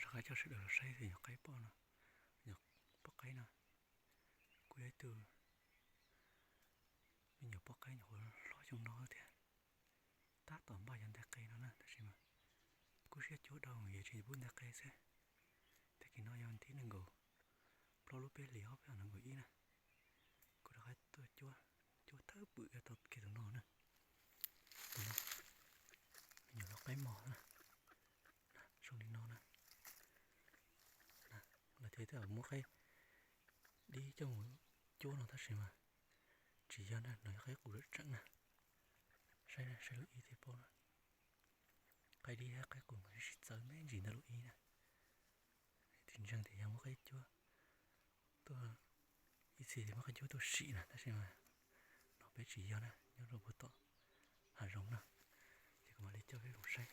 Rov qab coj sawv daws los saib tus nyuam qaib poj no, nyuam poj qaib no. Kuj yog ib tug me nyuam poj qaib nyuam qhuav hlob xyoo no thiab. Tab tom npaj yog ntag qe no na, tab sis mas kuj siab cuab dhau yog tsis pub ntag qe xwb. Tag kis no yog thib nees nkaum plaub lub peb hlis ob peb nees nkaum ib na. Kuv rov qab tuaj cuab, cuab thawb pwm tau kiag tus no na. Tus no me nyuam hlob qaib mos na, zoo li no na. Lawv thiaj muab qaib dib coj mus cuab no tab sis mas tsis yog na, no yog qaib qus tseem na. Saib, saib lub ib thiaj paub na. Qaib dib thiab qaib qus mas tsis txawv me ntsis ntawm lub ib na. Tsis ntseeg tias yog muab qaib cuab tuaj ib txhis tias muab qaib cuab tuaj sim na, tab sis mas no peb tsis yog na, nyob rau puag tom hav zoov na. Ces kuv mam li coj peb mus saib.